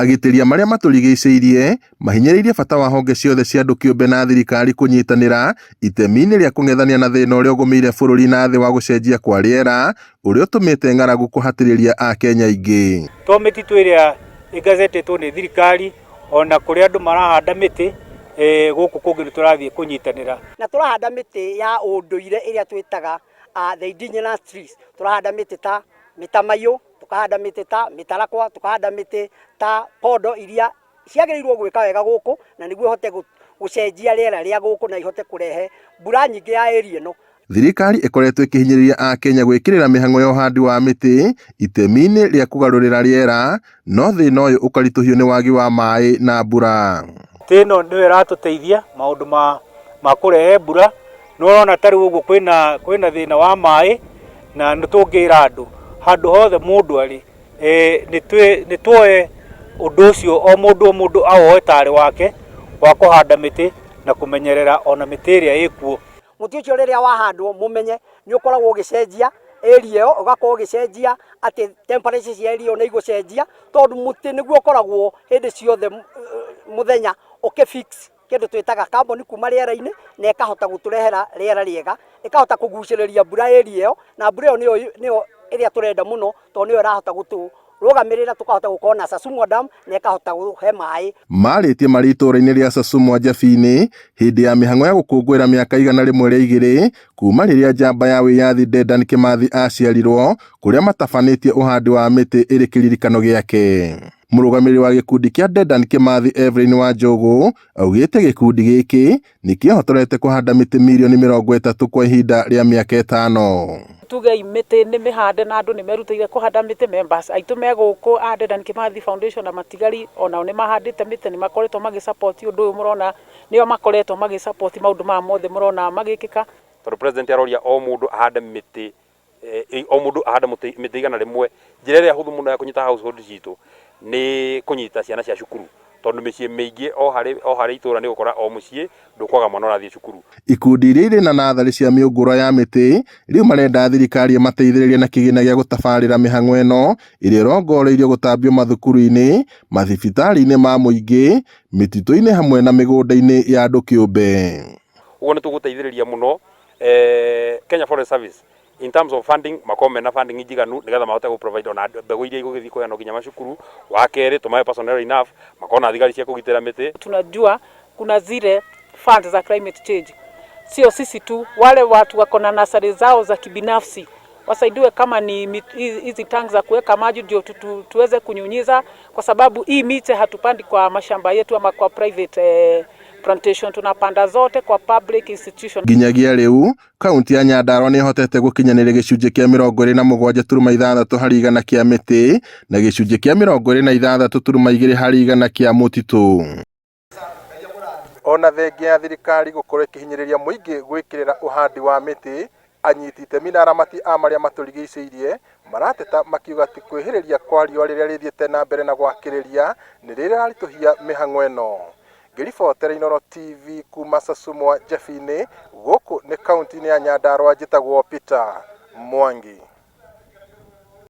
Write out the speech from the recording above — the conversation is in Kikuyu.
Agitĩri a marĩa matũrigicĩirie mahinyĩrĩirie bata wa honge ciothe cia andũ kĩũmbe na thirikari kũnyitanĩra itemi-inĩ rĩa kũng'ethania na thĩna ũrĩa ũgũmĩire bũrũri na thĩ wa gũcenjia kwa rĩera ũrĩa ũtũmĩte ng'aragu kũhatĩrĩria Akenya aingĩ. To mĩtitũ ĩrĩa ĩgazetĩtwo nĩ thirikari ona kũrĩa andũ marahanda mĩtĩ gũkũ kũngĩ nĩ tũrathiĩ kũnyitanĩra. Na tũrahanda mĩtĩ ya ũndũire ĩrĩa twĩtaga the indigenous trees. Tũrahanda mĩtĩ ta mĩtamaiyũ, tũkahanda mĩtĩ ta mĩtarakwa, tũkahanda mĩtĩ ta pondo iria ciagĩrĩirwo gwĩka wega gũkũ na nĩguo ihote gũcenjia rĩera rĩa gũkũ na ihote kũrehe mbura nyingĩ ya area ĩno. Thirikari ĩkoretwo ĩkĩhinyĩrĩria Akenya gwĩkĩrĩra mĩhang'o ya ũhandi wa mĩtĩ itemi-inĩ rĩa kũgarũrĩra rĩera, no thĩna ũyũ ũkaritũhio nĩ wagi wa maĩ na mbura. Mĩtĩ ĩno nĩyo ĩratũteithia maũndũ ma kũrehe mbura, nĩ ũrona ta rĩu ũguo kwĩna kwĩna thĩna wa maĩ, na nĩ tũngĩra andũ handũ hothe mũndũ arĩ, nĩ tuoe ũndũ ũcio o mũndũ o mũndũ awoe tarĩ wake wa kũhanda mĩtĩ na kũmenyerera ona mĩtĩ ĩrĩa ĩkuo. Mũtĩ ũcio rĩrĩa wahandwo mũmenye nĩ ũkoragwo ũgĩcenjia area ĩyo, ũgakorwo ũgĩcenjia atĩ temperature cia area ĩyo nĩ igũcenjia, tondũ mũtĩ nĩguo ũkoragwo hĩndĩ ciothe mũthenya ũkĩ fix kĩndũ twĩtaga carbon kuma rĩera-inĩ na ĩkahota gũtũrehera rĩera rĩega, ĩkahota kũgucĩrĩria mbura area ĩyo, na mbura ĩyo nĩyo ĩrĩa tũrenda mũno tondũ nĩyo ĩrahota gũtũrũgamĩrĩra tũkahota gũkorwo na Sasumua Dam na ĩkahota kũhe maĩ. Marĩtie marĩ itũũra-inĩ rĩa Sasumua Njabini hĩndĩ ya mĩhang'o ya gũkũngũĩra mĩaka 102 kuma rĩrĩa njamba ya wĩyathi Dedan Kimathi aciarirwo, kũrĩa matabanĩtie ũhandi wa mĩtĩ ĩrĩ kĩririkano gĩake. Mũrũgamĩrĩri wa gĩkundi kĩa Dedan Kimathi Evelyn Wanjũgũ augĩte gĩkundi gĩkĩ nĩ kĩhotorete kũhanda mĩtĩ mirioni 30 kwa ihinda rĩa mĩaka 5. Tugei mĩtĩ nĩ mĩhande na andũ nĩ merutĩire kũhanda mĩtĩ, members aitũ me gũkũ a Dedan Kimathi Foundation na matigari onao nĩ mahandĩte mĩtĩ, nĩ makoretwo magĩ support ũndũ ũyũ mũrona, nĩo makoretwo magĩ support maũndũ maya mothe mũrona magĩkĩka. Tondũ president aroria o mũndũ ahande mĩtĩ, o mũndũ ahande mĩtĩ 100, njĩra ĩrĩa hũthũ mũno ya kũnyita household citũ nĩ kũnyita ciana cia cukuru, tondũ mĩciĩ mĩingĩ o harĩ itũra nĩ ũgũkora o mũciĩ ndũkwaga mwana ũrathiĩ cukuru. Ikundi iria irĩ na natharĩ cia mĩũngũrwa ya mĩtĩ rĩu marenda thirikari ĩmateithĩrĩrie na kĩgĩna gĩa gũtabarĩra mĩhang'o ĩno ĩrĩa ĩrongoreirio gũtambio mathukuru-inĩ, mathibitarĩ-inĩ ma mũingĩ, mĩtitũ-inĩ hamwe na mĩgũnda-inĩ ya andũ kĩũmbe. Ũguo nĩ tũgũteithĩrĩria mũno Kenya Forest Service in terms of funding, makorwo mena funding njiganu nigetha mahote gũ provide ona mbegũ iria igũgĩthiĩ kũheanwo nginya macukuru. Wa kerĩ, tũmahe personnel enough, makorwo na thigari cia kũgitĩra mĩtĩ. Tunajua kuna zile funds za climate change, sio sisi tu, wale watu wako na nasari zao za kibinafsi wasaidiwe kama ni hizi tank za kuweka maji ndio tuweze kunyunyiza, kwa sababu hii miche hatupandi kwa mashamba yetu ama kwa private plantation, tunapanda zote kwa public institution. Nginyagia rĩu kaunti ya Nyandarua nĩ ĩhotete gũkinyanĩria gĩcunjĩ kĩa 27.6 harĩ igana kĩa mĩtĩ na gĩcunjĩ kĩa 26.2 harĩ igana kĩa mũtitũ. Ona thengia ya thirikari gũkorwo ĩkĩhinyĩrĩria mũingĩ gwĩkĩrĩra ũhandi wa mĩtĩ, anyiti itemi na aramati a marĩa matũrigicĩirie marateta makiuga atĩ kwĩhĩrĩria kwa riũa rĩrĩa rĩthiĩte na mbere na gwakĩrĩria nĩ rĩraritũhia mĩhang'o ĩno. Ngĩribotera Inooro TV kuma Sasumua Njabini, gũkũ nĩ kaunti-inĩ ya Nyandarua, njĩtagwo Peter Mwangi.